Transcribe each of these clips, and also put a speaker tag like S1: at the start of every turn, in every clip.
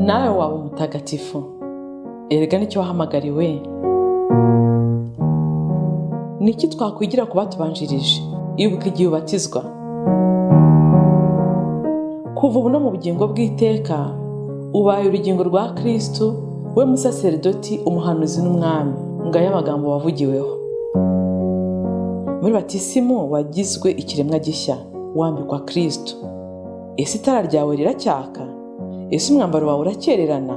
S1: Nawe waba umutagatifu, erega nicyo wahamagariwe. Ni iki twakwigira ku batubanjirije? Ibuka igihe ubatizwa. Kuva ubu no mu bugingo bw'iteka, ubaye urugingo rwa Kristu, we musaseridoti, umuhanuzi n'umwami. Ngayo amagambo wavugiweho muri batisimu. Wagizwe ikiremwa gishya, wambikwa Kristu. Ese itara ryawe riracyaka? Ese umwambaro wawe urakererana?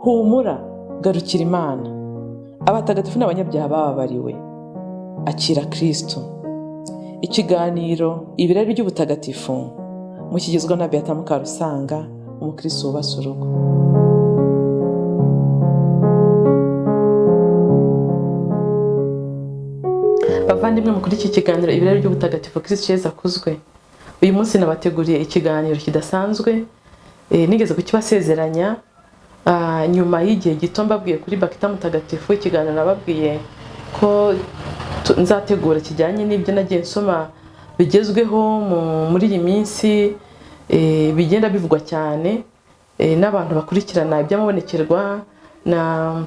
S1: Humura, garukira Imana. Abatagatifu n'abanyabyaha bababariwe. Akira Kristu. Ikiganiro Ibirari by'Ubutagatifu mukigezwa na Beata Mukarusanga, umukristo wubatse urugo. Bavandimwe, mukuri iki kiganiro Ibirari by'Ubutagatifu, Kristu Yezu akuzwe. Uyu munsi nabateguriye ikiganiro kidasanzwe. Nigeze kukibasezeranya nyuma y'igihe gito mbabwiye kuri Bakita Mutagatifu. Ikiganiro nababwiye ko nzategura kijyanye n'ibyo nagiye nsoma bigezweho muri iyi minsi, bigenda bivugwa cyane n'abantu bakurikirana iby'amabonekerwa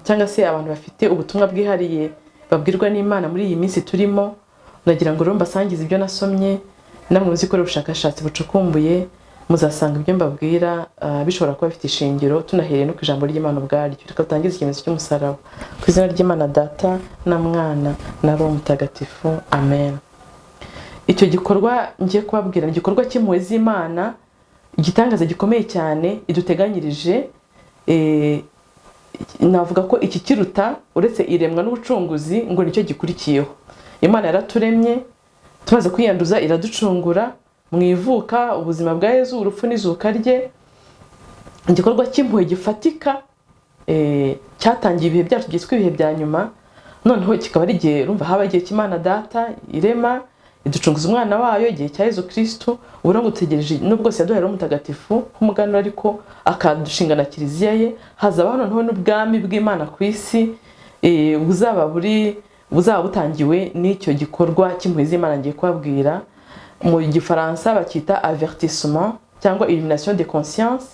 S1: cyangwa se abantu bafite ubutumwa bwihariye babwirwa n'Imana muri iyi minsi turimo. Nagira ngo rero mbasangize ibyo nasomye, namwe muzikore ubushakashatsi bucukumbuye, muzasanga ibyo mbabwira bishobora kuba bifite ishingiro, tunahereye no ku ijambo ry'Imana ubwaryo. Reka dutangize ikimenyetso cy'umusaraba. Ku izina ry'Imana Data na Mwana na Roho Mutagatifu, amen. Icyo gikorwa ngiye kubabwira ni igikorwa cy'impuhwe z'Imana, igitangaza gikomeye cyane iduteganyirije. Navuga ko iki kiruta uretse iremwa n'ubucunguzi, ngo nicyo gikurikiyeho. Imana yaraturemye, tumaze kwiyanduza iraducungura mu ivuka, ubuzima bwa Yezu, urupfu n'izuka rye. Igikorwa cy'impuhwe gifatika cyatangiye ibihe byacu byitwa ibihe bya nyuma. Noneho kikaba ari igihe, urumva, haba igihe cy'Imana Data irema, iducunguza umwana wayo, igihe cya Yezu Kristu. Ubu rero dutegereje, nubwo bwose yaduhaye Roho Mutagatifu nk'umuganura, ariko akadushinga na kiliziya ye, hazabaho noneho n'ubwami bw'Imana ku isi, buzaba butangiwe n'icyo gikorwa cy'impuhwe z'Imana ngiye kubabwira. Mu Gifaransa bacyita avertissement cyangwa illumination de conscience,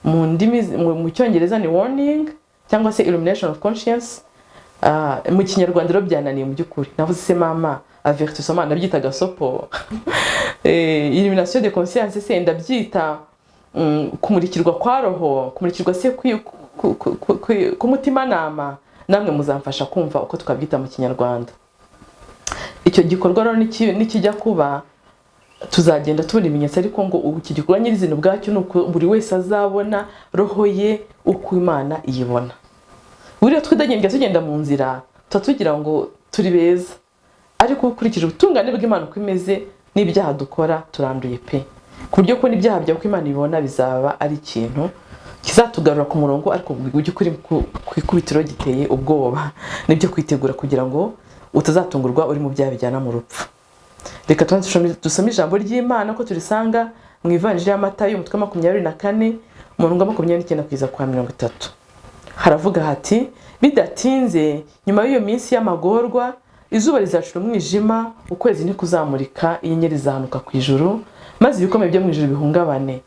S1: mu ndimi mu Cyongereza ni warning cyangwa se illumination of conscience. Mu Kinyarwanda rero byananiye mu by'ukuri. Navuze se mama, avertissement ndabyita gasopo, illumination de conscience se ndabyita kumurikirwa kwa roho, kumurikirwa se k'umutimanama? Namwe muzamfasha kumva uko twabyita mu Kinyarwanda. Icyo gikorwa rero nikijya kuba, tuzagenda tubona ibimenyetso, ariko ngo ubu iki gikorwa nyirizina ubwacyo ni uko buri wese azabona roho ye uko Imana iyibona. Buriya twidagembya tugenda mu nzira, tuba tugira ngo turi beza, ariko ukurikije ubutungane bw'Imana uko imeze n'ibyaha dukora, turanduye pe, ku buryo kubona ibyaha byawe uko Imana ibibona bizaba ari ikintu kizatugarura ku murongo, ariko mu by'ukuri ku ikubitiro giteye ubwoba. Nibyo kwitegura kugira ngo utazatungurwa uri mu byaha bijyana mu rupfu. Reka tubanze dusome ijambo ry'Imana ko turisanga mu Ivanjiri ya Matayo, umutwe wa 24, umurongo wa 29 kugeza kwa 30. Haravuga hati: "Bidatinze nyuma y'iyo minsi y'amagorwa, izuba rizacura umwijima, ukwezi ntikuzamurika, inyenyeri zizahanuka ku ijuru, maze ibikomeye byo mu ijuru bihungabane.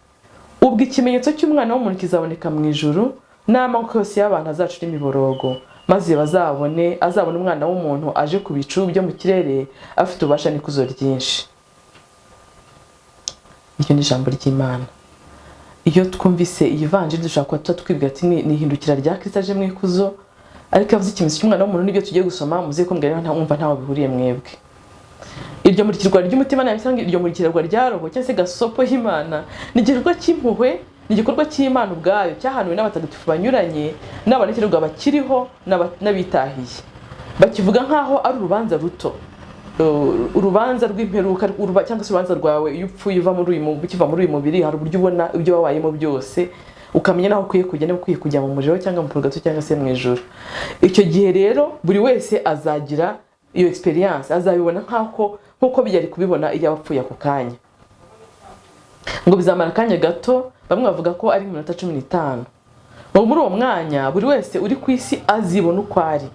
S1: Ubwo ikimenyetso cy'umwana w'umuntu kizaboneka mu ijuru, n'amoko yose y'abantu azacura imiborogo, maze azabone umwana w'umuntu aje ku bicu byo mu kirere, afite ububasha n'ikuzo ryinshi." Iryo ni ijambo ry'Imana. Iyo twumvise iyi vanjiri, dushobora kuba tuba twibwira ati ni ihindukira rya Kristo aje mu ikuzo, ariko avuze ikimenyetso cy'umwana w'umuntu n'ibyo tugiye gusoma, muze kumbwira niba mwumva ntaho bihuriye mwebwe. Iryo murikirwa ry'umutima cyangwa iryo murikirwa rya roho cyangwa se gasopo y'Imana ni igikorwa cy'impuhwe, ni igikorwa cy'Imana ubwayo cyahanuwe n'abatagatifu banyuranye n'abanekererwa bakiriho n'abitahiye. Bakivuga nk'aho ari urubanza ruto, urubanza rw'imperuka, cyangwa se urubanza rwawe iyo upfuye uva muri uyu ukiva muri uyu mubiri. Hari uburyo ubona ibyo wabayemo byose, ukamenya n'aho ukwiye kujya, niba ukwiye kujya mu muriro cyangwa mu purgatori cyangwa se mu ijuru. Icyo gihe rero buri wese azagira iyo experience, azabibona nk'uko byari kubibona iyo apfuye ako kanya. Ngo bizamara akanya gato, bamwe bavuga ko ari iminota 15. Ngo muri uwo mwanya buri wese uri ku isi azibona uko ari,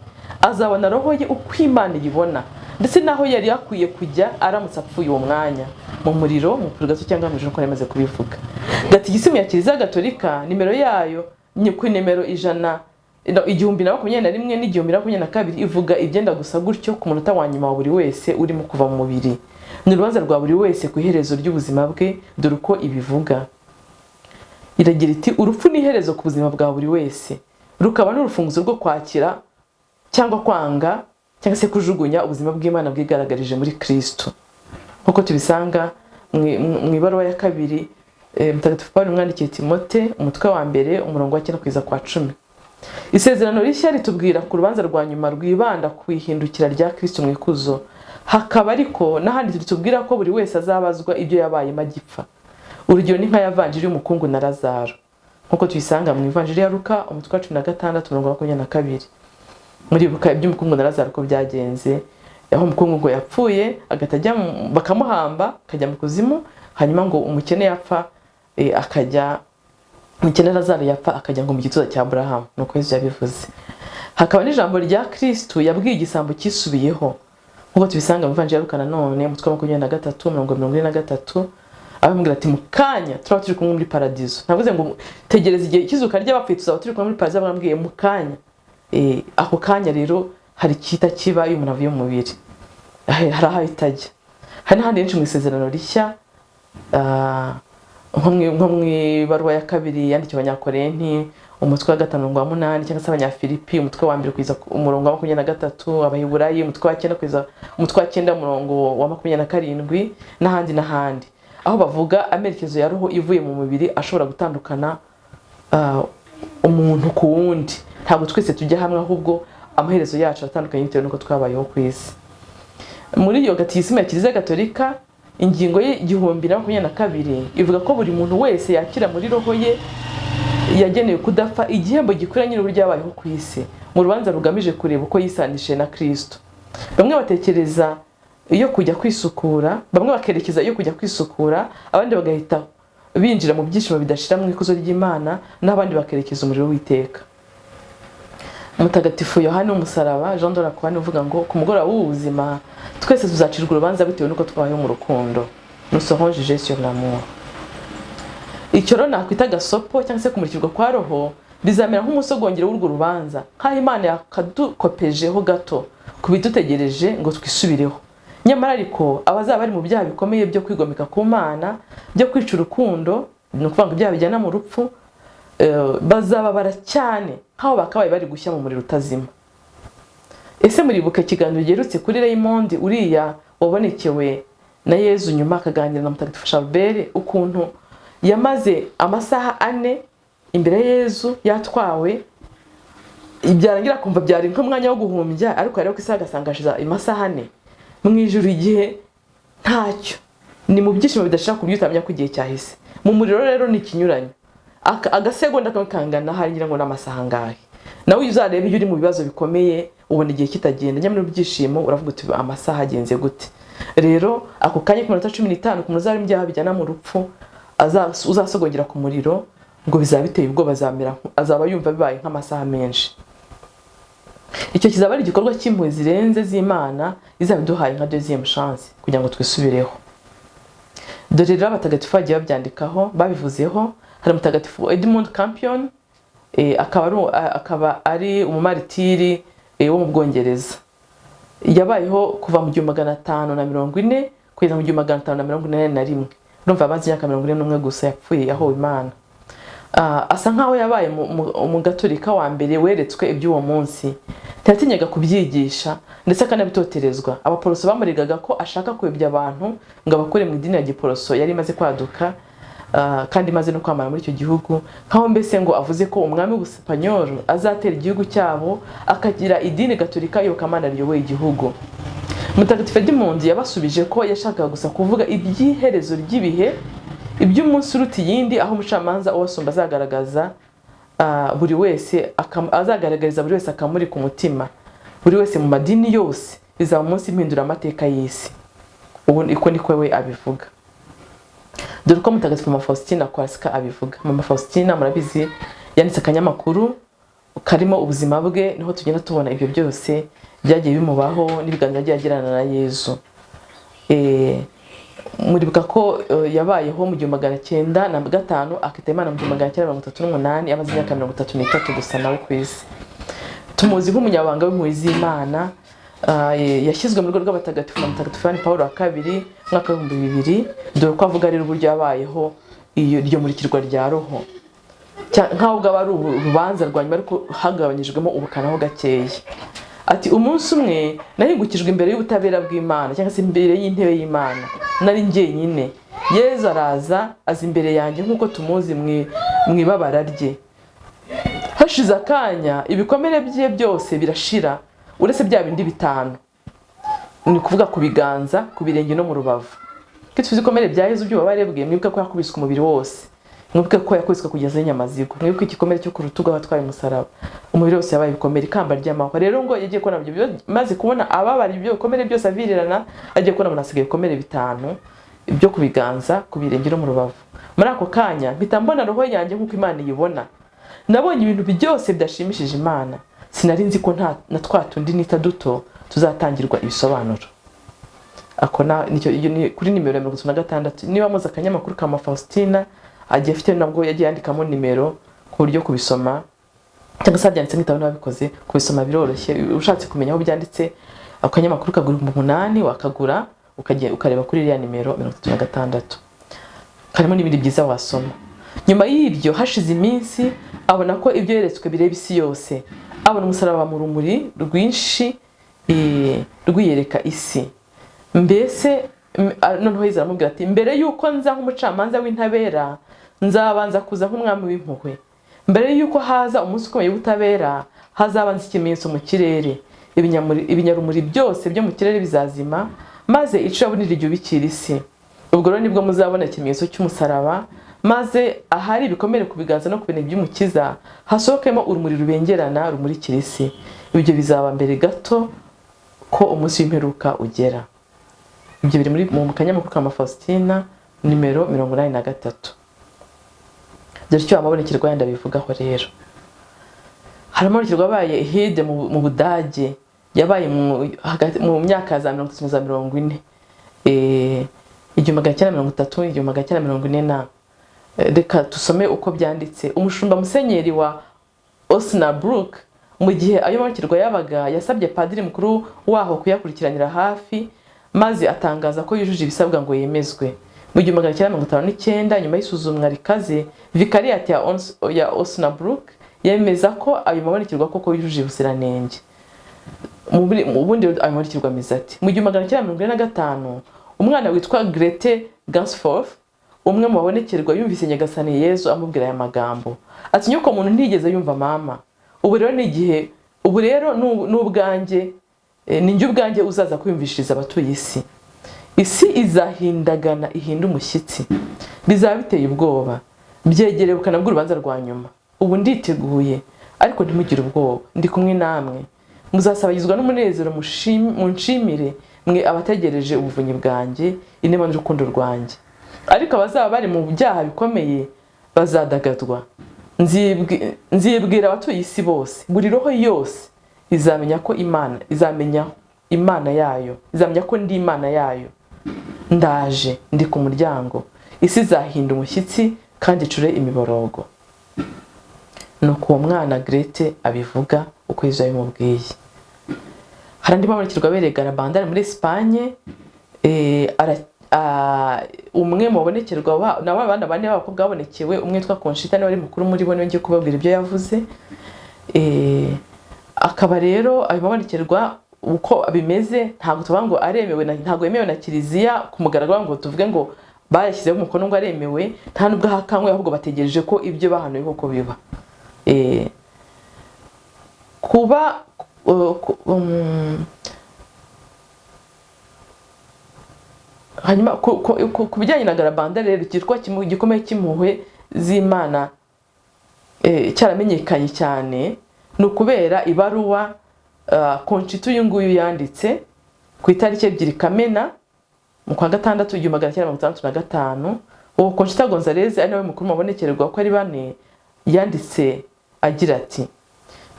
S1: azabona roho ye uko Imana iyibona, ndetse n'aho yari akwiye kujya aramutse apfuye uwo mwanya, mu muriro, mu purgatori cyangwa mu ijuru, nk'uko nari maze kubivuga. Gatigisimu ya Kiliziya Gatolika nimero yayo ku nimero 100, no, 1021 n'1022 ivuga ibyenda gusa gutyo ku munota wa nyuma wa buri wese urimo kuva mu mubiri. Ni urubanza rwa buri wese ku iherezo ry'ubuzima bwe. Dore uko ibivuga, iragira iti: "Urupfu ni iherezo ku buzima bwa buri wese, rukaba n'urufunguzo rwo kwakira cyangwa kwanga cyangwa se kujugunya ubuzima bw'Imana bwigaragarije muri Kristo," nk'uko tubisanga mu ibaruwa ya kabiri Mutagatifu Pawulo umwandikiye Timote, umutwe wa 1, umurongo wa 9 kugeza kwa 10. Isezerano rishya ritubwira ku rubanza rwa nyuma rwibanda ku ihindukira rya Kristo mu ikuzo. Hakaba ariko n'ahandi ritubwira ko buri wese azabazwa ibyo yabayemo agipfa. Urugero ni nka ya vanjiri y'umukungu na Lazaro, nk'uko tuyisanga mu Ivanjiri ya Luka, umutwe wa 16, umurongo wa 22. Muribuka iby'umukungu na Lazaro ko byagenze, aho umukungu ngo yapfuye agahita ajya bakamuhamba, akajya mu kuzimu, hanyuma ngo umukene yapfa, akajya, umukene Lazaro yapfa akajya ngo mu gituza cya Aburahamu, nuko Yesu yabivuze. Hakaba n'ijambo rya Kristo yabwiye igisambo cyisubiyeho, nk'uko tubisanga mu Ivanjiri ya Luka nanone, umutwe wa 23, umurongo 43, abamubwira ati: "Mu kanya turaba turi kumwe muri paradizo." Ntavuze ngo tegereza igihe cy'izuka ry'abapfuye tuzaba turi kumwe muri paradizo, bamubwiye mu kanya. Ako kanya rero hari icyita kiba iyo umuntu avuye mu mubiri, hari aho itajya. Hari n'ahandi henshi mu Isezerano Rishya, nko mu ibaruwa ya kabiri yandikiwe Abanyakorenti, umutwe wa 5, umurongo wa 8, cyangwa se Abanyafilipi, umutwe wa 1 kugeza ku umurongo wa 23, Abaheburayi, umutwe wa 9 kugeza umutwe wa 9, umurongo wa 27, n'ahandi n'ahandi, aho bavuga amerekezo ya roho ivuye mu mubiri ashobora gutandukana umuntu ku wundi. Ntabwo twese tujya hamwe, ahubwo amaherezo yacu atandukanye bitewe n'uko twabayeho ku isi. Muri iyo Gatigisimu ya Kiliziya Gatolika, ingingo ye 1022 ivuga ko buri muntu wese yakira muri roho ye yagenewe kudapfa igihembo gikwiranye n'uburyo yabayeho ku isi, mu rubanza rugamije kureba uko yisanishije na Kristo. Bamwe batekereza iyo kujya kwisukura, bamwe bakerekeza iyo kujya kwisukura, abandi bagahita binjira mu byishimo bidashira mu ikuzo ry'Imana, n'abandi bakerekeza umuriro w'iteka. Mutagatifu Yohani w'Umusaraba, Jean de la Croix, uvuga ngo ku mugoroba w'ubu buzima twese tuzacirwa urubanza bitewe n'uko twabayeho mu rukundo: "Nous serons jugés sur l'amour." Icyo rero nakwita agasopo cyangwa se kumurikirwa kwa roho bizamera nk'umusogongero w'urwo rubanza, nk'aho Imana yakadukopejeho gato ku bidutegereje ngo twisubireho. Nyamara ariko abazaba bari mu byaha bikomeye byo kwigomeka ku Mana, byo kwica urukundo, ni ukuvuga ngo ibyaha bijyana mu rupfu, bazababara cyane nk'aho bakabaye bari gushya mu muriro utazima. Ese muribuka ikiganiro giherutse kuri Raymond, uriya wabonekewe na Yezu nyuma akaganira na Mutagatifu Charbel, ukuntu yamaze amasaha 4 imbere ya Yezu yatwawe, byarangira akumva byari nk'umwanya wo guhumbya, ariko yareba ku isaha agasanga hashize amasaha 4 mu ijuru? Igihe ntacyo, ni mu byishimo bidashira ku buryo utamenya ko igihe cyahise. Mu muriro rero ni ikinyuranyo. Agasegonda kamwe kangana hari ngira ngo ni amasaha angahe. Nawe uzarebe, iyo uri mu bibazo bikomeye ubona igihe kitagenda, nyamara mu byishimo uravuga uti: "Amasaha agenze gute?" Rero ako kanya k'iminota 15 ku muntu uzaba mu byaha bijyana mu rupfu, uzasogongera ku muriro, ngo bizaba biteye ubwoba, azaba yumva bibaye nk'amasaha menshi. Icyo kizaba ari igikorwa cy'impuhwe zirenze z'Imana izaba iduhaye nka deuxième chance kugira ngo twisubireho. Dore rero abatagatifu bagiye babyandikaho, babivuzeho. Hari Mutagatifu Edmund Campion, akaba ari umumaritiri wo mu Bwongereza. Yabayeho kuva mu 1540 kugeza mu 1581. Urumva amaze imyaka 41 gusa, yapfuye yahowe Imana. Asa nkaho yabaye umugatolika wa mbere weretswe iby'uwo munsi. Ntiyatinyaga kubyigisha, ndetse akanabitoterezwa. Abaporoso bamuregaga ko ashaka kuyobya abantu ngo abakure mu idini ya giporoso yari imaze kwaduka, kandi imaze no kwamara muri icyo gihugu, nkaho mbese ngo avuze ko umwami w'Ubusipanyolo azatera igihugu cyabo akagira idini gatolika iyobokamana riyoboye igihugu. Mutagatifu Edmund yabasubije ko yashakaga gusa kuvuga iby'iherezo ry'ibihe, iby'umunsi uruta iyindi, aho umucamanza ubasumba azagaragaza buri wese azagaragariza buri wese akamurika umutima, buri wese mu madini yose. Bizaba umunsi mpinduramateka y'isi. Ubu uko niko we abivuga. Dore uko Mutagatifu Mama Faustina Kowalska abivuga. Mama Faustina murabizi yanditse akanyamakuru karimo ubuzima bwe, niho tugenda tubona ibyo byose byagiye bimubaho n'ibiganiro yagiye agirana na Yezu. Muribuka ko yabayeho mu 1905, akita Imana mu 1938, amaze imyaka 33 gusa nawe ku isi. Tumuzi nk'umunyabanga w'impuhwe z'Imana. Yashyizwe mu rugo rw'abatagatifu na Mutagatifu Yohani Pawulo wa kabiri mwaka 2000. Dore ko avuga rero uburyo yabayeho iryo murikirwa rya roho, nkaho bwaba ari urubanza rwa nyuma, ariko hagabanyijwemo ubukana ho gakeya. Ati: "Umunsi umwe nahingukijwe imbere y'ubutabera bw'Imana, cyangwa se imbere y'intebe y'Imana. Nari njyenyine. Yezu araza, aza imbere yanjye nk'uko tumuzi mu ibabara rye. Hashize akanya ibikomere bye byose birashira, uretse bya bindi 5, ni ukuvuga ku biganza, ku birenge no mu rubavu." Ko tuzi ibikomere bya Yezu by'ububabare bwe, mwibuke ko yakubiswe umubiri wose, mwibuke ko yakubiswe kugeza inyama zigwa, mwibuke igikomere cyo ku rutugu aho atwaye umusaraba, umubiri wose yabaye ibikomere, ikamba ry'amahwa. Rero ngo yagiye kubona ibyo, maze kubona ababara ibyo bikomere byose avirirana, agiye kubona umuntu asigaye ibikomere 5 byo ku biganza, ku birenge no mu rubavu. "Muri ako kanya mpita mbona roho yanjye nk'uko Imana iyibona. Nabonye ibintu byose bidashimishije Imana. Sinari nzi ko nta na twa tundi nita duto tuzatangirwa ibisobanuro." Ako nicyo, iyo ni kuri nimero ya 36. Niba muzi akanyamakuru ka Faustina, agiye afite, nabwo yagiye yandikamo nimero ku buryo kubisoma, cyangwa se byanditse nk'itabo n'ababikoze, kubisoma biroroshye. Ushatse kumenya aho byanditse, ako kanyamakuru kagura 8000, wakagura ukajya ukareba kuri iriya nimero 36, harimo n'ibindi byiza wasoma. Nyuma y'ibyo hashize iminsi abona ko ibyo yeretswe bireba isi yose. Abona umusaraba mu rumuri rwinshi, rwiyereka isi. Mbese noneho Yezu aramubwira ati: "Mbere y'uko nza nk'umucamanza w'intabera, nzabanza kuza nk'umwami w'impuhwe. Mbere y'uko haza umunsi ukomeye w'ubutabera, hazabanza ikimenyetso mu kirere. Ibinyarumuri byose byo mu kirere bizazima, maze icuraburindi ryubikira isi. Ubwo rero nibwo muzabona ikimenyetso cy'umusaraba, maze ahari ibikomere ku biganza no ku birenge by'Umukiza hasohokemo urumuri rubengerana rumurikira isi. Ibyo bizaba mbere gato ko umunsi w'imperuka ugera." Ibyo biri muri mu kanyamakuru ka Faustina nimero 83. Dore icyo amabonekerwa yandi abivugaho rero. Hari amabonekerwa yabaye hide mu Budage, yabaye mu myaka ya za 30 na za 40, 1930, 1940 na. Reka tusome uko byanditse. Umushumba musenyeri wa Osnabrück, mu gihe ayo mabonekerwa yabaga, yasabye padiri mukuru waho kuyakurikiranira hafi, maze atangaza ko yujuje ibisabwa ngo yemezwe. Mu 1959, nyuma y'isuzumwa rikaze, vikariyati ya Osnabrück yemeza ko ayo mabonekerwa koko yujuje ubuziranenge. Mu bundi ayo mabonekerwa ameze ati: mu 1945, umwana witwa Grete Gansforth, umwe mu babonekerwa, yumvise Nyagasani Yezu amubwira aya magambo ati: "Nyoko muntu ntiyigeze yumva mama. Ubu rero ni igihe, ubu rero n'ubwanjye, ni njye ubwanjye uzaza kwiyumvishiriza abatuye isi. Isi izahindagana ihinda umushyitsi, bizaba biteye ubwoba, byegereye ubukana bw'urubanza rwa nyuma. Ubu nditeguye, ariko ntimugire ubwoba, ndi kumwe namwe. Muzasabagizwa n'umunezero, munshimire, mwe abategereje ubuvunyi bwanjye, inema n'urukundo rwanjye. Ariko abazaba bari mu byaha bikomeye bazadagadwa. Nzibwira abatuye isi bose. Buri roho yose izamenya ko Imana, izamenya Imana yayo, izamenya ko ndi Imana yayo. Ndaje, ndi ku muryango. Isi izahinda umushyitsi kandi icure imiborogo." Nuko uwo mwana Grete abivuga uko Yezu yabimubwiye. Hari andi mabonekerwa abereye Garabandari muri Espagne. Umwe mu babonekerwa na ba bana bane b'abakobwa babonekewe, umwe witwa Conchita niwe wari mukuru muri bo, niwe ngiye kubabwira ibyo yavuze. Akaba rero ayo mabonekerwa uko bimeze, ntabwo tuvuga ngo aremewe ntabwo yemewe na Kiliziya ku mugaragaro ngo tuvuge ngo bayashyizeho umukono ngo aremewe, nta nubwo ahakanywe, ahubwo bategereje ko ibyo bahanuye koko biba. Kuba hanyuma ku bijyanye na Garabanda rero, igikorwa gikomeye cy'impuhwe z'Imana, cyaramenyekanye cyane, ni ukubera ibaruwa Conchita uyu nguyu yanditse ku itariki 2 Kamena mu kwa gatandatu 1965. Uwo Conchita Gonzalez, ari nawe mukuru mabonekerwa uko ari bane, yanditse agira ati: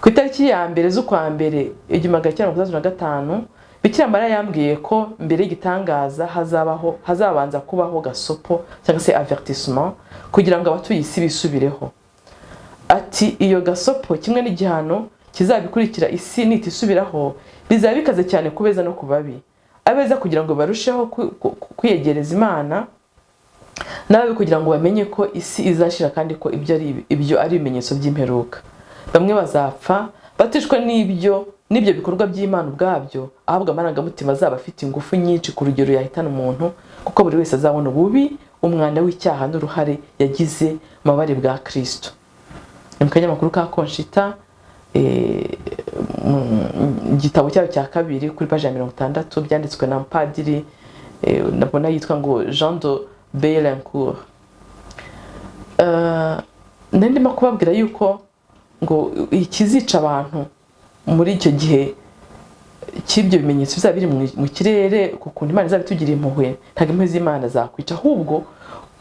S1: "Ku itariki ya mbere z'ukwa mbere 1965, Bikira Mariya yambwiye ko mbere y'igitangaza hazabaho, hazabanza kubaho gasopo cyangwa se avertissement, kugira ngo abatuye isi bisubireho. Ati iyo gasopo kimwe n'igihano kizabikurikira isi nitisubiraho, bizaba bikaze cyane ku beza no ku babi. Abeza kugira ngo barusheho kwiyegereza Imana, n'ababi kugira ngo bamenye ko isi izashira kandi ko ibyo ari ibimenyetso by'imperuka. Bamwe bazapfa batishwe n'ibyo bikorwa by'Imana ubwabyo, ahubwo amarangamutima azaba afite ingufu nyinshi ku rugero yahitana umuntu, kuko buri wese azabona ububi, umwanda w'icyaha n'uruhare yagize mu bubabare bwa Kristo. Ni mu kanyamakuru ka Conchita, mu gitabo cyayo cya kabiri, kuri paji ya 60, byanditswe na padiri ndabona yitwa ngo Jean de Bailliencourt. Nari ndimo kubabwira yuko ngo ikizica abantu muri icyo gihe cy'ibyo bimenyetso bizaba biri mu kirere, ku kuntu Imana izaba itugiriye impuhwe. Ntabwo impuhwe z'Imana zakwica, ahubwo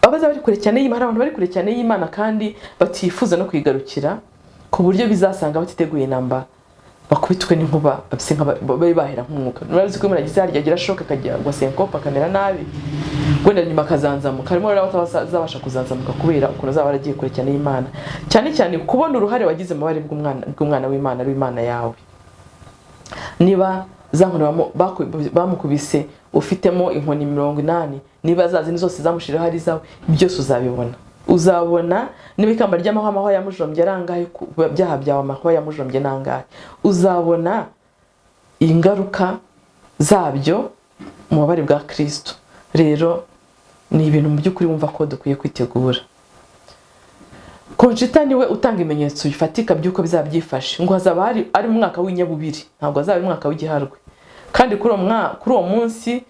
S1: abazaba bari kure cyane y'Imana, hari abantu bari kure cyane y'Imana kandi batifuza no kuyigarukira, ku buryo bizasanga batiteguye namba, bakubitwe n'inkuba, babise babe bahera nk'umwuka. Murabizi ko umuntu agize harya agira shock, akajya ngo syncope, akamera nabi, wenda nyuma akazanzamuka. Harimo rero abatazabasha kuzanzamuka kubera ukuntu azaba yaragiye kure cyane y'Imana, cyane cyane kubona uruhare wagize mu bubabare bw'umwana w'Imana, ari Imana yawe. Niba za nkoni bamukubise ufitemo inkoni 80, niba za zindi zose zamushiriyeho ari izawe, byose uzabibona. Uzabona niba ikamba ry'amahwa, amahwa yamujombye ari angahe? Ku byaha byawe amahwa yamujombye ni angahe? Uzabona ingaruka zabyo mu bubabare bwa Kristo. Rero ni ibintu mu by'ukuri wumva ko dukwiye kwitegura. Conchita niwe utanga ibimenyetso bifatika by'uko bizaba byifashe. Ngo hazaba hari ari mu mwaka w'inyabubiri, ntabwo azaba ari umwaka w'igiharwe. Kandi kuri uwo munsi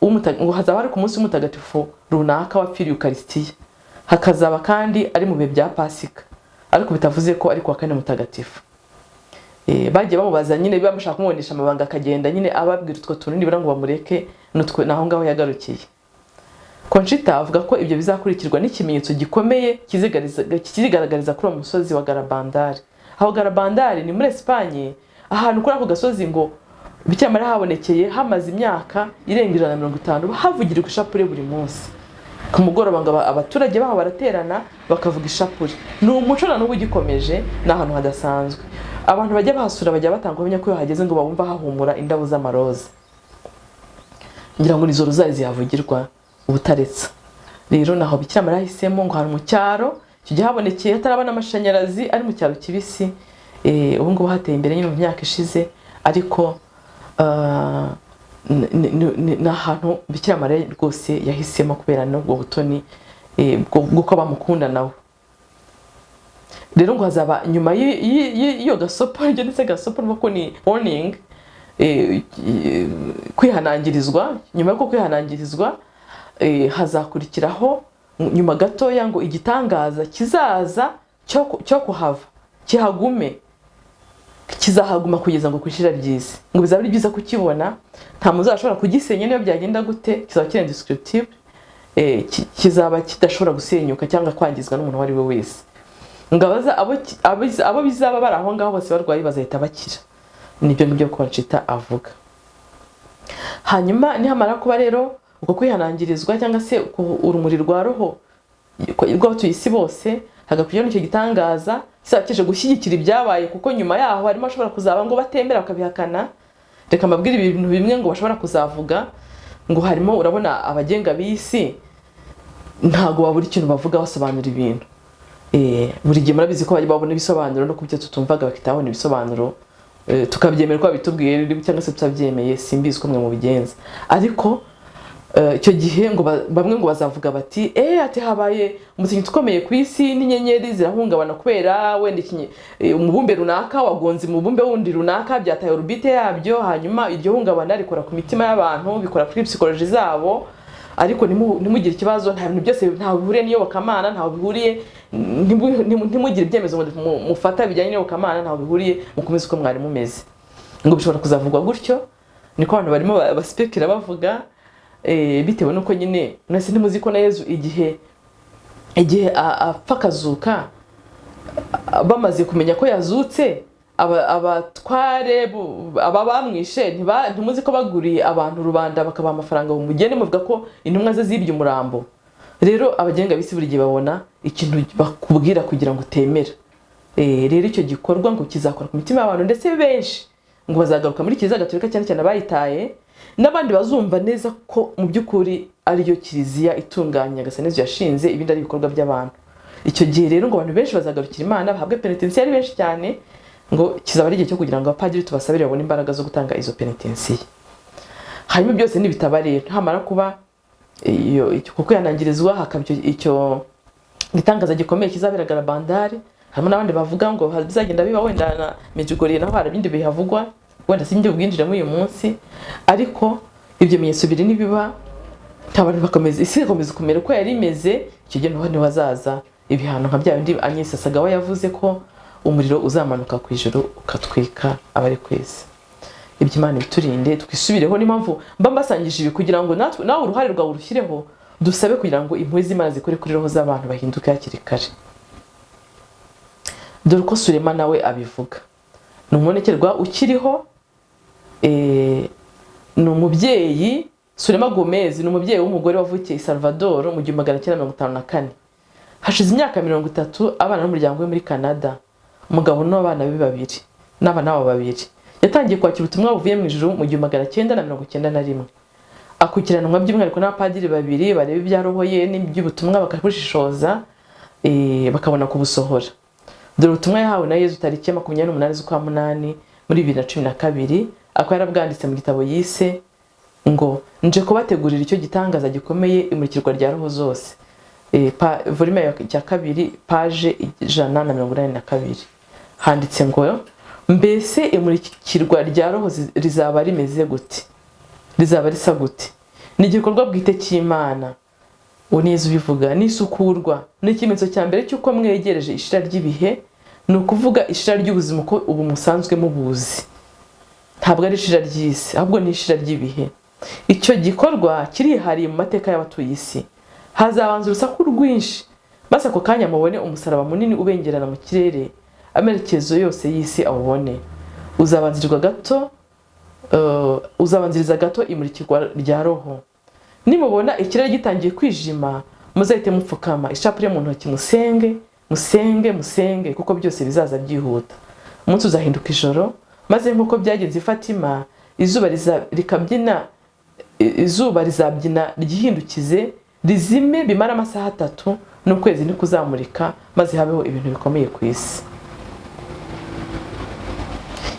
S1: ngo hazaba hari ku munsi w'umutagatifu runaka wapfiriye Ukarisitiya, hakazaba kandi ari mu bihe bya Pasika, ariko bitavuze ko ari kuwa kane mutagatifu. Bagiye bamubaza nyine, bamushaka kumubonesha amabanga, akagenda nyine ababwira utwo tuntu nibura ngo bamureke, n'utwo naho ngaho yagarukiye. Conchita avuga ko ibyo bizakurikirwa n'ikimenyetso gikomeye kizigaragariza kuri uwo musozi wa Garabandari. Aho Garabandari ni muri Esipanye, ahantu kuri ako gasozi ngo Bikira Mariya habonekeye, hamaze imyaka irenga 150 havugirirwa ishapure buri munsi ku mugoroba. Ngo abaturage baho baraterana bakavuga ishapure, ni umuco na n'ubu ugikomeje. Ni ahantu hadasanzwe, abantu bajya bahasura bajya batanga ubuhamya ko iyo hageze ngo bumva hahumura indabo z'amaroza, ngira ngo nizo rozari zihavugirwa ubutaretsa. Rero naho Bikira Mariya yahisemo ngo hari mu cyaro, icyo gihe habonekeye hatarabona amashanyarazi, ari mu cyaro kibisi. Ubu ngubu hateye imbere nyine mu myaka ishize, ariko ni ahantu Bikira Mariya rwose yahisemo kubera n'ubwo butoni bw'uko bamukunda nawe. Rero ngo hazaba nyuma y'iyo gasopo, ibyo ndetse gasopo nuko ni warning, kwihanangirizwa. Nyuma y'uko kwihanangirizwa, hazakurikiraho nyuma gatoya ngo igitangaza kizaza cyo kuhava kihagume, kizahaguma kugeza ngo ku ishira ry'isi. Ngo bizaba ari byiza kukibona, nta muntu uzashobora kugisenya niyo byagenda gute, kizaba kiri indestructible, kizaba kidashobora gusenyuka cyangwa kwangizwa n'umuntu uwo ari we wese. Ngo abo bizaba bari aho ngaho bose barwaye bazahita bakira. Nibyo ngibyo Conchita avuga. Hanyuma nihamara kuba rero uko kwihanangirizwa cyangwa se urumuri rwa roho rw'abatuye isi bose, hagakurikiraho n'icyo gitangaza kizaba kije gushyigikira ibyabaye, kuko nyuma yaho harimo ashobora kuzaba ngo batemera bakabihakana. Reka mbabwire ibintu bimwe ngo bashobora kuzavuga. Ngo harimo, urabona abagenga b'isi ntabwo babura ikintu bavuga basobanura ibintu. Buri gihe murabizi ko bajya babona ibisobanuro no ku byo tutumvaga bakita babona ibisobanuro, tukabyemera ko babitubwiye cyangwa se tutabyemeye, simbizi ko mwe mubigenza. Ariko icyo gihe ngo bamwe ngo bazavuga bati ati habaye umutingito ukomeye ku isi n'inyenyeri zirahungabana kubera wenda umubumbe runaka wagonze umubumbe wundi runaka, byataye orbite yabyo, hanyuma iryo hungabana rikora ku mitima y'abantu, bikora kuri psychologie zabo. Ariko ntimugire ikibazo, nta bintu byose ntaho bihuriye n'iyobokamana, ntaho bihuriye, ntimugire ibyemezo mufata bijyanye n'iyobokamana, ntaho bihuriye, mukomeze uko mwari mumeze. Ngo bishobora kuzavugwa gutyo, niko abantu barimo baspekira bavuga, bitewe n'uko nyine mwese ntimuzi ko na Yezu igihe apfa akazuka, bamaze kumenya ko yazutse, Abatware aba bamwishe, ntimuzi ko baguriye abantu rubanda bakabaha amafaranga ngo mugende muvuga ko intumwa ze zibye umurambo? Rero abagenga b'isi buri gihe babona ikintu bakubwira kugira ngo utemera. Rero icyo gikorwa ngo kizakora ku mitima y'abantu, ndetse benshi ngo bazagaruka muri Kiliziya Gatolika, cyane cyane abayitaye n'abandi bazumva neza ko mu by'ukuri ariyo kiliziya itunganye Nyagasani Yezu yashinze, ibindi ari ibikorwa by'abantu. Icyo gihe rero ngo abantu benshi bazagarukira Imana, bahabwe penetensiya ari benshi cyane. Ngo kizaba ari igihe cyo kugira ngo abapadiri tubasabire babone imbaraga zo gutanga izo penetensiya. Hanyuma byose nibitaba rero, hamara kuba iyo kuko yanangirizwa, hakaba icyo gitangaza gikomeye kizabera Garabandari. Harimo n'abandi bavuga ngo bizagenda biba wenda na Medjugorje, naho hari ibindi bihavugwa, wenda sinjye bwinjiremo uyu munsi. Ariko ibyo bimenyetso bibiri nibiba, abantu bakomeza, isi igakomeza kumera uko yari imeze, icyo gihe niho hazaza ibihano nka bya bindi Agnes Sagawa yavuze, ko umuriro uzamanuka ku ijuru ukatwika abari ku isi. Ibyo Imana ibiturinde, twisubireho. Niyo mpamvu mba mbasangije ibi, kugira ngo natwe, nawe uruhare rwawe urushyireho, dusabe kugira ngo impuhwe z'Imana zikore kuri roho z'abantu, bahinduke hakiri kare. Dore uko Surema nawe abivuga. Ni umubonekerwa ukiriho, ni umubyeyi. Surema Gomez ni umubyeyi w'umugore wavukiye i Salvador mu 1954. Hashize imyaka 30 abana n'umuryango we muri Canada, umugabo n'abana be babiri, n'abana babo babiri. Yatangiye kwakira ubutumwa buvuye mu ijuru mu 1991, akurikiranwa by'umwihariko n'abapadiri babiri bareba ibya roho ye n'iby'ubutumwa, bakabushishoza, bakabona kubusohora. Dore ubutumwa yahawe na Yezu tariki ya 28 z'ukwa munani muri 2012, akaba yarabwanditse mu gitabo yise ngo "Nje kubategurira icyo gitangaza gikomeye, imurikirwa rya roho zose". Volume ya kabiri, page 182, handitse ngo: "Mbese imurikirwa rya roho rizaba rimeze gute? Rizaba risa gute? Ni igikorwa bwite cy'Imana." Uwo ni Yezu ubivuga. "N'isukurwa ni ikimenyetso cya mbere cy'uko mwegereje ishira ry'ibihe, ni ukuvuga ishira ry'ubuzima uko ubu musanzwe mubuzi. Ntabwo ari ishira ry'isi, ahubwo ni ishira ry'ibihe. Icyo gikorwa kirihariye mu mateka y'abatuye isi. Hazabanza urusaku rwinshi, maze ako kanya mubone umusaraba munini ubengerana mu kirere, amerekezo yose y'isi awubone. Uzabanzirizwa gato, uzabanziriza gato imurikirwa rya roho. Nimubona ikirere gitangiye kwijima, muzahite mupfukama, ishapure mu ntoki, musenge, musenge, musenge, kuko byose bizaza byihuta. Umunsi uzahinduka ijoro, maze nk'uko byagenze i Fatima, izuba rikabyina, izuba rizabyina ryihindukize, rizime bimara amasaha 3, n'ukwezi ntikuzamurika, maze habeho ibintu bikomeye ku isi.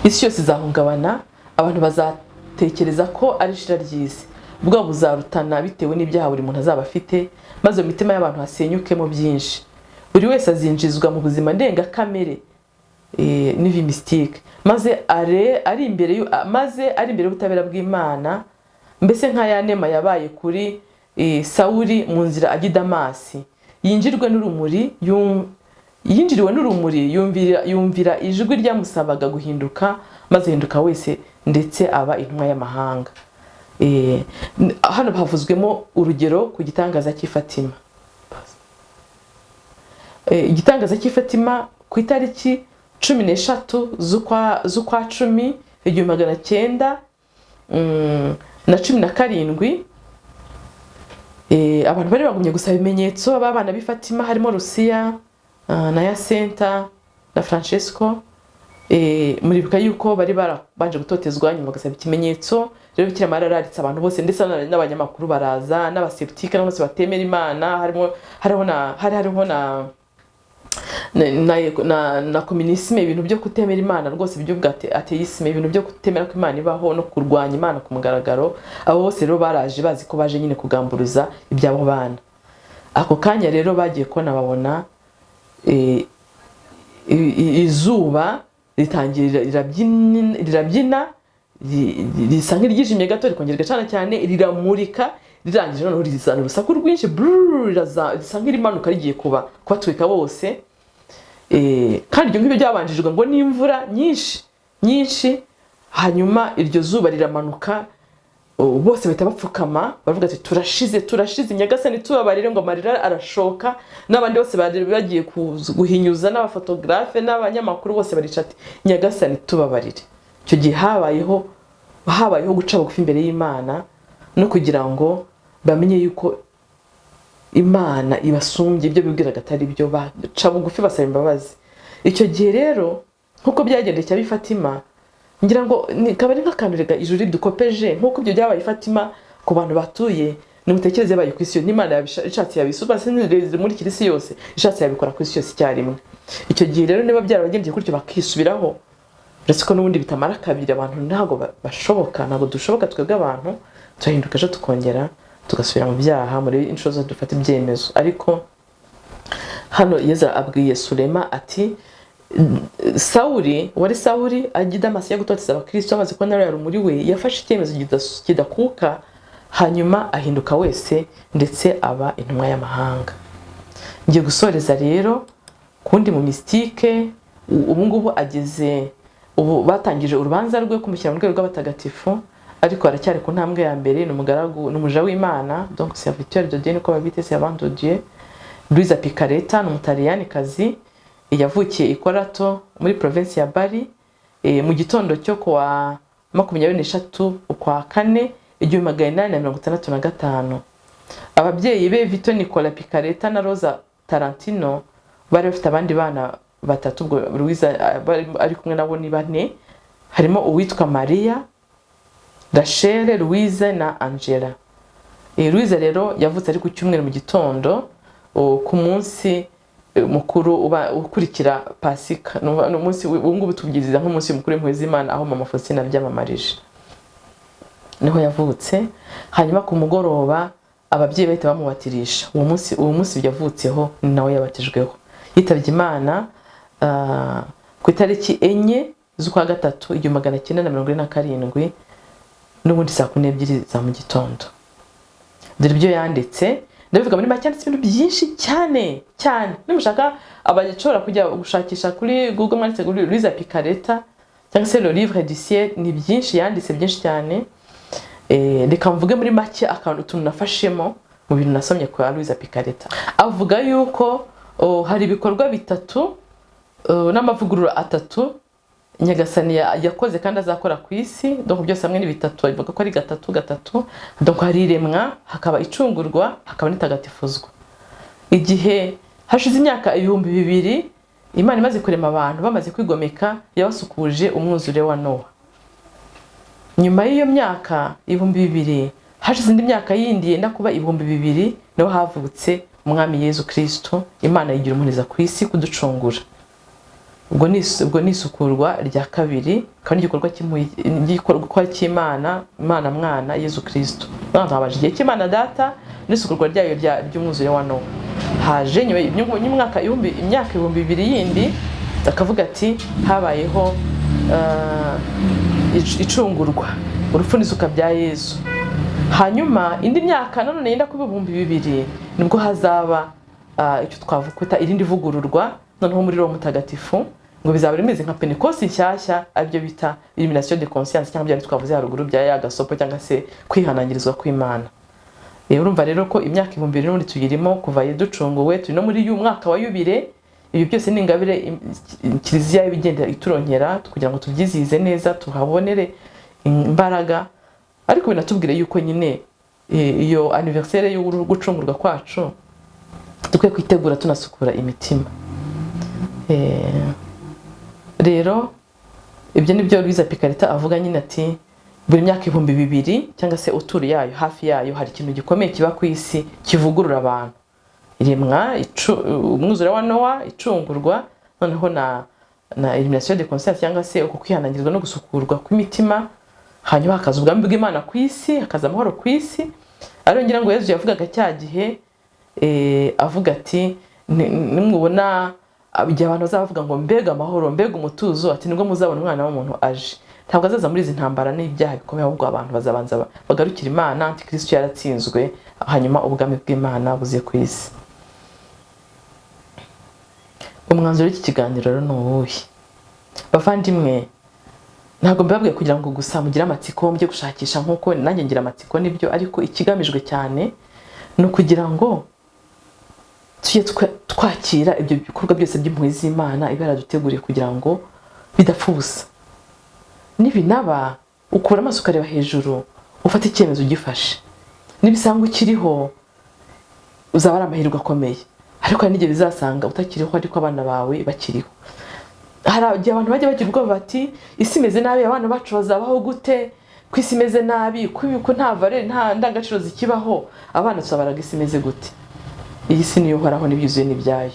S1: Isi yose izahungabana, abantu bazatekereza ko ari ishira ry'isi. Ubwoba buzarutana bitewe n'ibyaha buri muntu azaba afite, maze mu mitima y'abantu hasenyukemo byinshi. Buri wese azinjizwa mu buzima ndengakamere, n'ivi mystique, maze ari imbere y'ubutabera bw'Imana, mbese nka ya nema yabaye kuri Sawuli mu nzira ajya i Damasi. Yinjirwe n'urumuri, yinjiriwe n'urumuri, yumvira ijwi ryamusabaga guhinduka, maze ahinduka wese, ndetse aba intumwa y'amahanga." Hano havuzwemo urugero ku gitangaza cy'i Fatima. Igitangaza cy'i Fatima ku itariki 13 z'ukwa cumi 1917, abantu bari bagumye gusaba ibimenyetso b'abana b'i Fatima, harimo Lucia na Yasenta na Francesco. Muribuka yuko bari barabanje gutotezwa, nyuma bagasaba ikimenyetso. Rero Bikira Mariya yararitse abantu bose, ndetse n'abanyamakuru baraza, n'abaseptike, n'abose batemera Imana, harimo hariho na hari hariho na communisme, ibintu byo kutemera Imana rwose, by'ubwa atheisme, ibintu byo kutemera ko Imana ibaho no kurwanya Imana ku mugaragaro. Abo bose rero baraje bazi ko baje nyine kugamburuza iby'abo bana. Ako kanya rero bagiye kubona babona izuba ritangira rirabyina, risa nk'iryijimye gato, rikongera rigacana cyane, riramurika. Rirangije noneho rizana urusaku rwinshi, brrr, risa nk'irimanuka rigiye kubatwika bose. Kandi ibyo ngibyo byabanjirijwe ngo n'imvura nyinshi nyinshi. Hanyuma iryo zuba riramanuka. Bose bahita bapfukama, baravuga ati: "Turashize, turashize, Nyagasani tubabarire." Ngo amarira arashoka, n'abandi bose bari bagiye guhinyuza, n'abafotogarafe n'abanyamakuru bose barica ati: "Nyagasani tubabarire." Icyo gihe habayeho guca bugufi imbere y'Imana no kugira ngo bamenye yuko Imana ibasumbye, ibyo bibwiraga atari byo, baca bugufi basaba imbabazi. Icyo gihe rero, nk'uko byagendekeye ab'i Fatima, ngira ngo kaba ari nk'akantu rega ijuru ridukopeje. Nk'uko ibyo byabaye i Fatima ku bantu batuye, nimutekereze yabaye ku isi yose. N'Imana ishatse yabisuba muri isi yose, ishatse yabikora ku isi yose icyarimwe. Icyo gihe rero niba byarabagendeye gutyo bakisubiraho, uretse ko n'ubundi bitamara kabiri, abantu ntabwo bashoboka, ntabwo dushoboka twebwe abantu, turahinduka ejo tukongera tugasubira mu byaha muri inshuro zose dufata ibyemezo. Ariko hano Yezu abwiye Sulema ati: "Sawuri wari Sawuri ajya i Damasi yo gutoteza abakristo, amaze kubona ruriya rumuri, we yafashe icyemezo kidakuka, hanyuma ahinduka wese, ndetse aba intumwa y'amahanga." Ngiye gusoreza rero kundi mu mystique. Ubu ngubu ageze, ubu batangije urubanza rwe kumushyira mu rwego rw'abatagatifu, ariko aracyari ku ntambwe ya mbere. Ni umugaragu, ni umuja w'Imana, donc serviteur de Dieu niko babita, servante de Dieu. Luisa Piccarreta ni Umutaliyanikazi, yavukiye i Corato muri provinsi ya Bari, mu gitondo cyo kuwa 23 ukwa kane 1865. Ababyeyi be, Vito Nicola Piccarreta na Rosa Tarantino, bari bafite abandi bana batatu. Ubwo Luisa ari kumwe nabo ni bane, harimo uwitwa Maria, Rachel, Louise na Angela. Louise rero yavutse ari ku cyumweru mu gitondo, ku munsi mukuru uba ukurikira Pasika. Ni umunsi ubu ngubu tubwiriza nk'umunsi mukuru w'impuhwe z'Imana, aho Mama Faustina abyamamarije, niho yavutse. Hanyuma ku mugoroba ababyeyi bahita bamubatirisha uwo munsi. Uwo munsi yavutseho ni nawe yabatijweho. Yitabye Imana ku itariki 4 z'ukwa gatatu 1947, n'ubundi saa 12 za mu gitondo. Dore ibyo yanditse, ndabivuga muri make. Yanditse ibintu byinshi cyane cyane. Nimushaka, abashobora kujya gushakisha kuri Google, mwanditse kuri Luisa Piccarreta cyangwa se Le Livre du Ciel, ni byinshi yanditse, byinshi cyane. Reka mvuge muri make akantu, utuntu nafashemo mu bintu nasomye kwa Luisa Piccarreta. Avuga yuko hari ibikorwa bitatu n'amavugurura atatu Nyagasani yakoze kandi azakora ku isi. Donc byose hamwe ni bitatu, bavuga ko ari gatatu gatatu. Donc hari iremwa, hakaba icungurwa, hakaba n'itagatifuzwa. Igihe hashize imyaka 2000 Imana imaze kurema abantu, bamaze kwigomeka, yabasukuje umwuzure wa Nowa. Nyuma y'iyo myaka 2000, hashize indi myaka yindi yenda kuba 2000, niho havutse Umwami Yezu Kristo. Imana yigira umuhuriza ku isi kuducungura. Ubwo ni isukurwa rya kabiri, kandi igikorwa cy'Imana, Imana Mwana Yezu Kristo. Noneho habaje igihe cy'Imana Data n'isukurwa ryayo ry'umwuzure wa Nowa. Haje nyuma y'umwaka imyaka 2000 yindi, akavuga ati habayeho icungurwa, urupfu n'isuka bya Yezu. Hanyuma indi myaka nanone yenda kuba 2000, nibwo hazaba icyo twavuga irindi vugururwa, noneho muri Roho Mutagatifu. Ngo bizaba bimeze nka Pentekoste nshyashya, aribyo bita illumination de conscience, cyangwa bya twavuze haruguru bya ya gasopo, cyangwa se kwihanangirizwa kw'Imana. Urumva rero ko imyaka 2000 n'ubundi tuyirimo kuva ducunguwe, turi no muri uyu mwaka wa yubile. Ibi byose ni ingabire Kiliziya iba igenda ituronkera kugira ngo tubyizihize neza, tuhabonere imbaraga. Ariko binatubwire yuko nyine iyo anniversaire yo gucungurwa kwacu dukwiye kwitegura, tunasukura imitima. Rero ibyo ni byo Luisa Piccarreta avuga nyine, ati buri myaka 2000 cyangwa se uturu yayo, hafi yayo, hari ikintu gikomeye kiba ku isi kivugurura abantu: iremwa, umwuzure wa Nowa, icungurwa, noneho na illumination de conscience, cyangwa se uko kwihanangirizwa no gusukurwa kw'imitima. Hanyuma hakaza ubwami bw'Imana ku isi, hakaza amahoro ku isi. Ariyo ngira ngo Yezu yavugaga cya gihe, avuga ati: "Nimubona igihe abantu bazaba bavuga ngo mbega amahoro, mbega umutuzo," ati "nibwo muzabona Umwana w'umuntu aje." Ntabwo azaza muri izi ntambara n'ibyaha bikomeye, ahubwo abantu bazabanza bagarukira Imana, Antikristo yaratsinzwe, hanyuma ubwami bw'Imana buze ku isi. Umwanzuro w'iki kiganiro rero ni uwuhe, bavandimwe? Ntabwo mbibabwiye kugira ngo gusa mugire amatsiko mujye gushakisha, nk'uko nanjye ngira amatsiko nibyo, ariko ikigamijwe cyane ni ukugira ngo tujye twakira ibyo bikorwa byose by'impuhwe z'Imana iba yaraduteguriye kugira ngo bidapfa ubusa. Nibinaba, ukura amaso ukareba hejuru, ufate icyemezo ugifashe. Nibisanga ukiriho, uzaba ari amahirwe akomeye, ariko hari n'igihe bizasanga utakiriho ariko abana bawe bakiriho. Hari igihe abantu bajya bagira ubwoba bati: "Isi imeze nabi, abana bacu bazabaho gute? Ko isi imeze nabi, ko nta valeur, nta ndangagaciro zikibaho, abana tuzabaraga isi imeze gute?" Iyi si niyo Uhoraho, n'ibyuzuye n'ibyayo.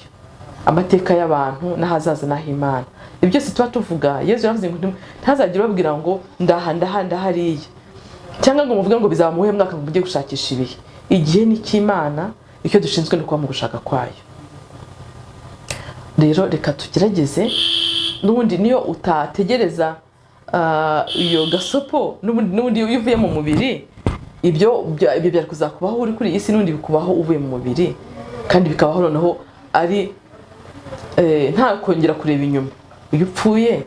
S1: Amateka y'abantu n'ahazaza n'ah'Imana. Ibyo byose tuba tuvuga, Yezu yaravuze ngo ntazagire ubabwira ngo ndaha, ndaha, ndahariya, cyangwa ngo muvuge ngo bizaba mu wuhe mwaka, ngo mujye gushakisha ibihe. Igihe ni icy'Imana, icyo dushinzwe ni ukuba mu gushaka kwayo. Rero reka tugerageze. N'ubundi niyo utategereza iyo gasopo, n'ubundi iyo uvuye mu mubiri, ibyo byari kuzakubaho uri kuri iyi si, n'ubundi bikubaho uvuye mu mubiri, kandi bikabaho noneho ari nta kongera kureba inyuma. Iyo upfuye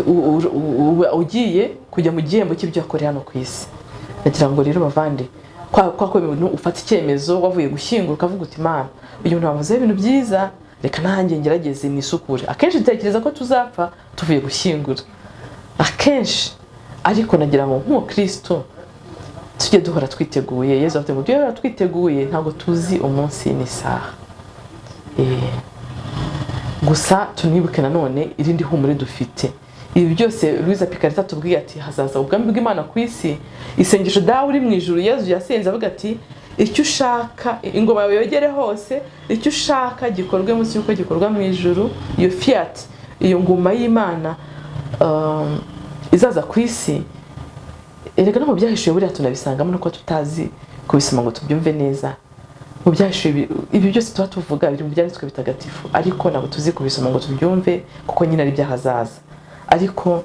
S1: uba ugiye kujya mu gihembo cy'ibyo wakoreye hano ku isi. Ndagira ngo rero bavande, kwa ko ibintu ufata icyemezo wavuye gushyingura, ukavuga uti: "Imana, uyu muntu wavuzeho ibintu byiza, reka nanjye ngerageze nisukure." Akenshi dutekereza ko tuzapfa tuvuye gushyingura akenshi, ariko nagira ngo nk'umukristo tujye duhora twiteguye. Yezu avuze ngo tujye duhora twiteguye, ntabwo tuzi umunsi n'isaha. Gusa tunibuke nanone irindi humure dufite. Ibi byose Louise Picaretta tubwiye ati hazaza ubwami bw'Imana ku isi. Isengesho "Dawe uri mu ijuru" Yezu yasenze avuga ati: "Icyo ushaka, ingoma yawe yogere hose, icyo ushaka gikorwe munsi y'uko gikorwa mu ijuru." Iyo fiat, iyo ngoma y'Imana izaza ku isi, erega no mu Byahishuwe buriya tunabisangamo, nuko tutazi kubisoma ngo tubyumve neza. Mu Byahishuwe ibi byose tuba tuvuga biri mu Byanditswe Bitagatifu, ariko ntabwo tuzi kubisoma ngo tubyumve kuko nyine ari iby'ahazaza. Ariko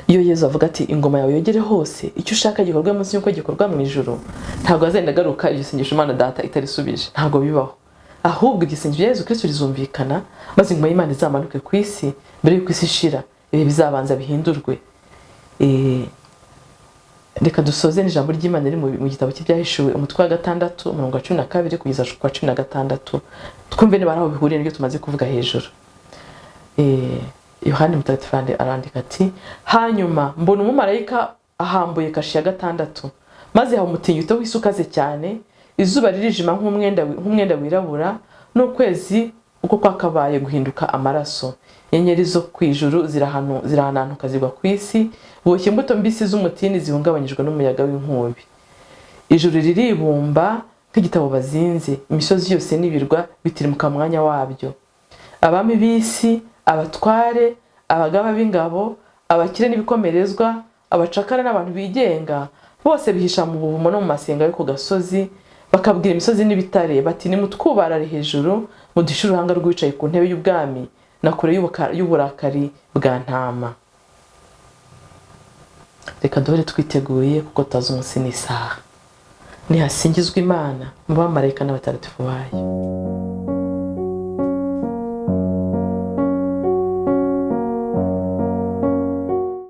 S1: iyo Yezu avuga ati: "Ingoma yawe yogere hose, icyo ushaka gikorwe munsi y'uko gikorwa mu ijuru," ntabwo azenda agaruka iryo sengesho Imana Data itarisubije. Ntabwo bibaho. Ahubwo iryo sengesho rya Yezu Kristo rizumvikana, maze ingoma y'Imana izamanuke ku isi mbere y'uko isi ishira, ibihe bizabanza bihindurwe. Reka dusoze n'ijambo ry'Imana riri mu gitabo cy'Ibyahishuwe, umutwe wa 6, umurongo wa 12 kugeza ku wa 16, twumve niba hari aho bihuriye n'ibyo tumaze kuvuga hejuru. Yohani Mutagatifu arandika ati: "Hanyuma mbona umumarayika ahambuye kashe ya gatandatu, maze haba umutingito w'isi ukaze cyane, izuba ririjima nk'umwenda wirabura, n'ukwezi uko kwakabaye guhinduka amaraso. Inyenyeri zo ku ijuru zirahananuka zigwa ku isi, boshye imbuto mbisi z'umutini zihungabanyijwe n'umuyaga w'inkubi. Ijuru riribumba nk'igitabo bazinze, imisozi yose n'ibirwa bitirimuka mu mwanya wabyo. Abami b'isi, abatware, abagaba b'ingabo, abakire n'ibikomerezwa, abacakara n'abantu bigenga, bose bihisha mu buvumo no mu masenga yo ku gasozi, bakabwira imisozi n'ibitare bati: 'Nimutwubarare hejuru, muduhishe uruhanga rw'uwicaye ku ntebe y'ubwami na kure y'uburakari bwa Ntama.'" Reka duhore twiteguye kuko tutazi umunsi n'isaha. Nihasingizwe Imana mu bamarayika n'abatagatifu bayo.